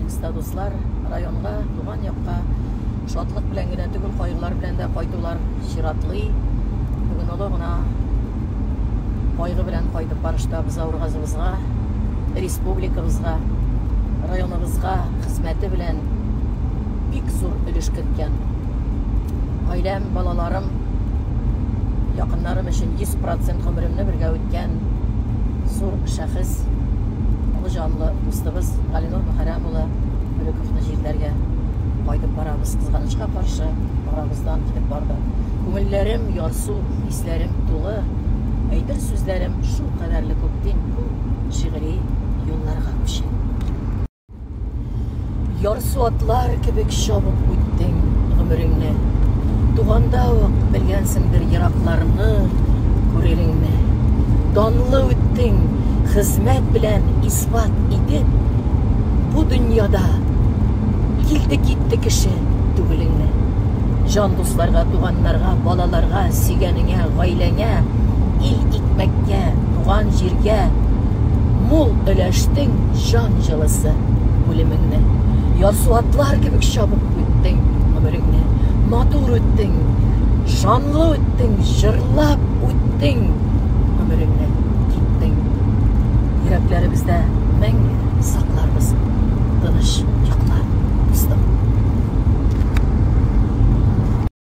Чиста дуслар, районга, туган якка шатлык белән генә түгел, кайгылар белән дә кайтулар чиратлый. Бүген олы гына кайгы белән кайтып барышта без Авыргазыбызга, республикабызга, районыбызга хезмәте белән бик зур өлеш керткән. Гаиләм, балаларым, якыннарым өчен 100% гомеремне бергә үткән зур шәхес, олы җанлы дустыбыз Галинур Мөхәррәм улы Мөлековны җирләргә кайтып барабыз. Кызганычка каршы, арабыздан китеп барды. Күңелләрем ярсу, хисләрем тулы, әйтер сүзләрем шул кадәрле күптин күп шигъри юлларга күчә. Ярсу атлар кебек чабып үттең гомереңне. Туганда ук белгәнсеңдер еракларны күререңне. Данлы үттең, хезмәт белән исбат итеп, бу дөньяда килде-китте кеше түгелеңне. Җан дусларга, туганнарга, балаларга, сөйгәнеңә, гаиләңә, ил икмәккә, туган җиргә мул өләштең җан җылысы үлемеңне. Ярсу атлар кебек чабып үттең гомереңне. Матур үттең, жанлы үттең, җырлап үттең гомереңне.